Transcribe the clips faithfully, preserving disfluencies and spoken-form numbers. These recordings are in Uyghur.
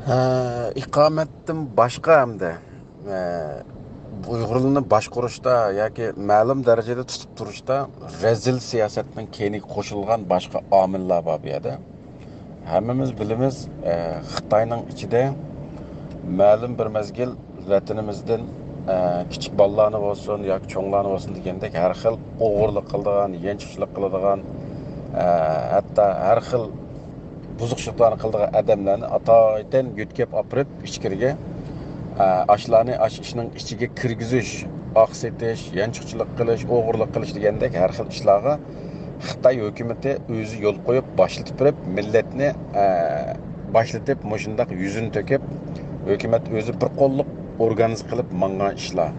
ھە، ئىقامەتتىن باشقا ھەمدە، ئە، ئۇيغۇرلارنى باشقۇرۇشتا ياكى مەلۇم دەرىجىدە تۇتۇپ تۇرۇشتا رەزىل سىياسەتنىڭ كەينىگە قوشۇلغان باشقا ئامىللار بار بۇ يەردە. ھەممىمىز بىلىمىز، ئە، خىتاينىڭ ئىچىدە مەلۇم بىر مەزگىل ۋەتىنىمىزدىن، ئە، كىچىك بالىلارنى بولسۇن ياكى چوڭلارنى بولسۇن دېگەندەك ھەر خىل ئوغرىلىق قىلىدىغان، يانچۇقچىلىق قىلىدىغان، ئە، ھەتتا ھەر خىل بۇزۇقچىلىقلارنى قىلىدىغان ئادەملەرنى ئاتايىتەن يۆتكەپ ئاپىرىپ ئىچكىرىگە، ئە، ئاشۇلارنى ئاشۇ ئىشنىڭ ئىچىگە كىرگۈزۈش، ئاقسىتىش، يانچۇقچىلىق قىلىش، ئوغرىلىق قىلىش دېگەندەك ھەر خىل ئىشلارغا خىتاي ھۆكۈمىتى ئۆزى يول قويۇپ، باشلىتىپ بېرىپ، مىللەتنى، ئە، باشلىتىپ، مۇشۇنداق يۈزىنى تۆكۈپ، ھۆكۈمەت ئۆزى بىر قوللۇق ئورگانىزم قىلىپ ماڭغان ئىشلار.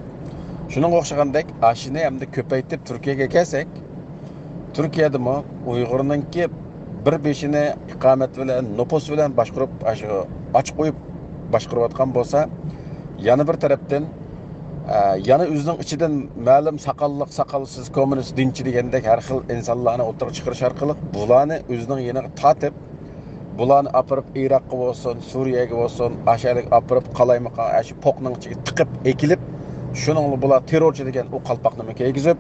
شۇنىڭغا ئوخشىغاندەك، ئاشۇنى ئەمدى كۆپەيتىپ تۈركىيەگە كەلسەك، تۈركىيەدىمۇ ئۇيغۇرنىڭكى بىر بېشىنى ئىقامەت بىلەن، نوپۇس بىلەن باشقۇرۇپ، ئاشۇ ئاچ قويۇپ باشقۇرۇۋاتقان بولسا، يەنە بىر تەرەپتىن، ئە، يەنە ئۆزىنىڭ ئىچىدىن مەلۇم ساقاللىق، ساقالسىز، كوممۇنىست، دىنچى دېگەندەك ھەر خىل ئىنسانلارنى ئوتتۇرىغا چىقىرىش ئارقىلىق بۇلارنى ئۆزىنىڭ يېنىغا تارتىپ، بۇلارنى ئاپىرىپ ئىراققا بولسۇن، سۈرىيەگە بولسۇن، ئاشۇ يەرگە ئاپىرىپ قالايمىقان ئاشۇ پوقنىڭ ئىچىگە تىقىپ ئېكىلىپ، شۇنىڭلا بۇلار تېررورچى دېگەن ئۇ قالپاقنىمۇ كىيگۈزۈپ،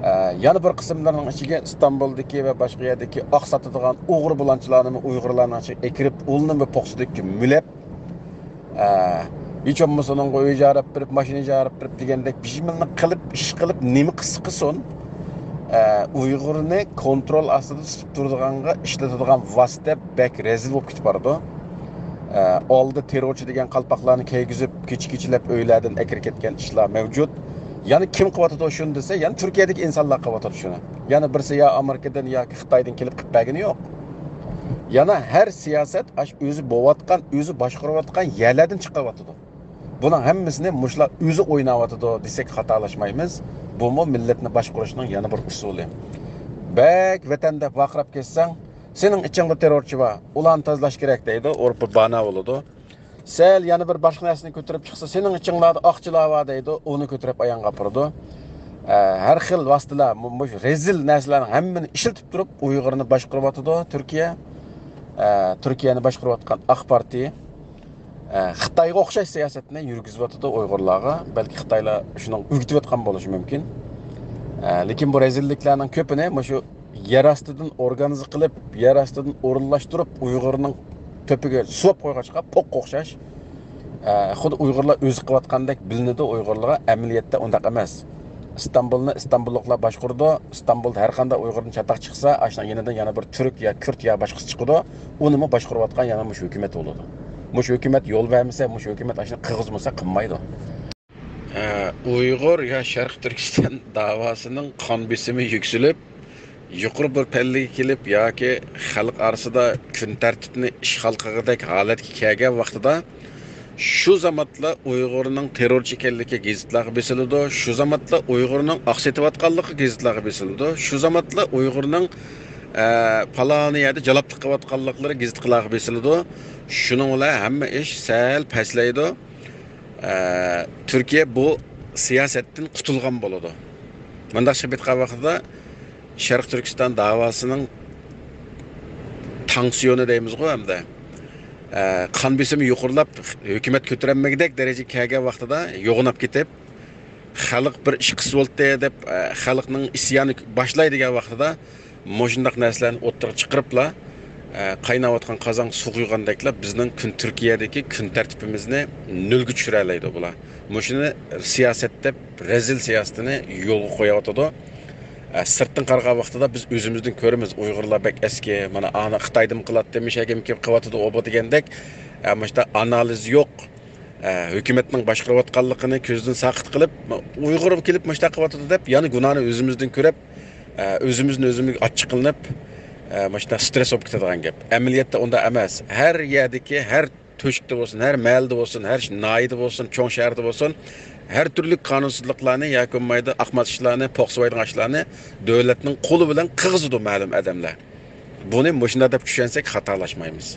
ئە، يەنە بىر قىسىملىرىنىڭ ئىچىگە ئىستانبۇلدىكى ۋە باشقا يەردىكى ئاق ساتىدىغان ئوغرى بۇلانچىلارنىمۇ ئۇيغۇرلارنىڭ ئىچىگە ئەكىرىپ، ئۇلارنىمۇ پوقسىدىككە مۈلەپ، ئە، ھېچ بولمىسا ئۇنىڭغا ئۆي ئىجارە بېرىپ، ماشىنا ئىجارە بېرىپ دېگەندەك بىر ئىش قىلىپ، ئىش قىلىپ، نېمە قىلسا قىلسۇن، ئە، ئۇيغۇرنى كونترول ئاستىدا تۇتۇپ تۇرىدىغانغا ئىشلىتىدىغان ۋاسىتە بەك رەزىل بولۇپ كېتىپ بارىدۇ. ئە، ئالدى تېررورچى دېگەن قالپاقلارنى كىيگۈزۈپ، كېچە-كېچىلەپ ئۆيلەردىن ئەكىرىپ كەتكەن ئىشلار مەۋجۇت. يەنە كىم قىلىۋاتىدۇ شۇنى دېسە، يەنە تۈركىيەدىكى ئىنسانلار قىلىۋاتىدۇ شۇنى. يەنە بىرسى يا ئامېرىكىدىن ياكى خىتايدىن كېلىپ قىلىپ بەرگىنى يوق. يەنە ھەر سىياسەت ئاشۇ ئۆزى بولۇۋاتقان، ئۆزى باشقۇرۇۋاتقان يەرلەردىن چىقىرىۋاتىدۇ. بۇنىڭ ھەممىسىنى مۇشۇلار ئۆزى ئويناۋاتىدۇ دېسەك خاتالاشمايمىز. بۇمۇ مىللەتنى باشقۇرۇشنىڭ يەنە بىر ئۇسۇلى. بەك ۋەتەن دەپ ۋارقىراپ كەتسەڭ، سېنىڭ ئىچىڭدە تېررورچى بار، ئۇلارنى تازىلاش كېرەك دەيدۇ، ئۇرۇپ بانا بولىدۇ. سەل يەنە بىر باشقا نەرسىنى كۆتۈرۈپ چىقسا، سېنىڭ ئىچىڭلاردا ئاقچىلار بار دەيدۇ، ئۇنى كۆتۈرۈپ ئاياغقا ئاپىرىدۇ. ئە، ھەر خىل ۋاسىتىلەر، مۇ-، مۇشۇ رەزىل نەرسىلەرنىڭ ھەممىنى ئىشلىتىپ تۇرۇپ ئۇيغۇرنى باشقۇرۇۋاتىدۇ تۈركىيە. ئە، تۈركىيەنى باشقۇرۇۋاتقان ئاق پارتىيە، ئە، خىتايغا ئوخشاش سىياسەتنى يۈرگۈزۈۋاتىدۇ ئۇيغۇرلارغا. بەلكى خىتايلار شۇنىڭغا ئۆگىتىۋاتقان بولۇشى مۇمكىن. ئە، لېكىن بۇ رەزىللىكلەرنىڭ كۆپىنى مۇشۇ يەر ئاستىدىن ئورگانىزە قىلىپ، يەر ئاستىدىن ئورۇنلاشتۇرۇپ، ئۇيغۇرنىڭ تۆپىگە سۇۋاپ قويغاچقا، پوققا ئوخشاش. ئە، خۇددى ئۇيغۇرلار ئۆزى قىلىۋاتقاندەك بىلىنىدۇ ئۇيغۇرلارغا، ئەمەلىيەتتە ئۇنداق ئەمەس. ئىستانبۇلنى ئىستانبۇللۇقلار باشقۇرىدۇ. ئىستانبۇلدا ھەر قانداق ئۇيغۇردىن چاتاق چىقسا، ئاشۇنىڭ يېنىدىن يەنە بىر تۈرك يا كۈرد يا باشقىسى چىقىدۇ. ئۇنىمۇ باشقۇرۇۋاتقان يەنە مۇشۇ ھۆكۈمەت بولىدۇ. مۇشۇ ھۆكۈمەت يول بەرمىسە، مۇشۇ ھۆكۈمەت ئاشۇنى قىلغۇزمىسا، قىلمايدۇ. ئە، ئۇيغۇر يا شەرقىي تۈركىستان داۋاسىنىڭ قان بېسىمى يۈكسىلىپ، يۇقىرى بىر پەللىگە كېلىپ ياكى خەلق ئارىسىدا كۈن تەرتىپنى ئىشغال قىلغۇدەك ھالەتكە كەلگەن ۋاقتىدا، شۇ زامانلا ئۇيغۇرنىڭ تېررورچى ئىكەنلىكى گېزىتلەرگە بېسىلىدۇ، شۇ زامانلا ئۇيغۇرنىڭ ئاق سېتىۋاتقانلىقى گېزىتلەرگە بېسىلىدۇ، شۇ زامانلا ئۇيغۇرنىڭ، ئە، پالانى يەردە جالاپلىق قىلىۋاتقانلىقلىرى گېزىتلەرگە بېسىلىدۇ. شۇنىڭ بىلەن ھەممە ئىش سەل پەسلەيدۇ. ئە، تۈركىيە بۇ سىياسەتتىن قۇتۇلغان بولىدۇ. مۇنداق چىقىپ كەتكەن ۋاقتىدا شەرقىي تۈركىستان داۋاسىنىڭ تانسىيونى دەيمىزغۇ ئەمدى. ئە، قان بېسىمى يۇقىرىلاپ، ھۆكۈمەت كۆتۈرەلمىگۈدەك دەرىجىگە كەلگەن ۋاقتىدا يوغىناپ كېتىپ، خەلق بىر ئىش قىلسا بولدى دەپ، ئە، خەلقنىڭ ئىسيانى باشلاي دېگەن ۋاقتىدا مۇشۇنداق نەرسىلەرنى ئوتتۇرىغا چىقىرىپلا، ئە، قايناۋاتقان قازانغا سۇ قۇيغاندەكلا بىزنىڭ كۈن تۈركىيەدىكى كۈن تەرتىپىمىزنى نۆلگە چۈشۈرەلەيدۇ بۇلار. مۇشۇنى سىياسەت دەپ رەزىل سىياسىتىنى يولغا قويۇۋاتىدۇ. ئە، سىرتتىن قارىغان ۋاقتىدا بىز ئۆزىمىزدىن كۆرىمىز، ئۇيغۇرلار بەك ئەسكى، مانا ئانا خىتايدىمۇ قىلاتتى، مۇشەگىمۇ كېلىپ قىلىۋاتىدۇ، ئۇ بۇ دېگەندەك، ئە، مۇشۇنداق ئانالىز يوق. ئە، ھۆكۈمەتنىڭ باشقۇرۇۋاتقانلىقىنى كۆزدىن ساقىت قىلىپ، ئۇيغۇرغا كېلىپ مۇشۇنداق قىلىۋاتىدۇ دەپ، يەنە گۇناھنى ئۆزىمىزدىن كۆرۈپ، ئە، ئۆزىمىزنى ئۆزىمىز ئاچچىقلىنىپ، ئە، مۇشۇنداق سترېس بولۇپ كېتىدىغان گەپ. ئەمەلىيەتتە ئۇنداق ئەمەس. ھەر يەردىكى، ھەر تۆشۈكتە بولسۇن، ھەر مەھەللىدە بولسۇن، ھەر ش-، ناھىيەدە بولسۇن، چوڭ شەھەردە بولسۇن، ھەر تۈرلۈك قانۇنسىزلىقلارنى ياكى بولمايدۇ، ئاقماس ئىشلارنى، پوقسىۋايدىغان ئىشلارنى دۆلەتنىڭ قولى بىلەن قىلغۇزىدۇ مەلۇم ئادەملەر. بۇنى مۇشۇنداق دەپ چۈشەنسەك خاتالاشمايمىز.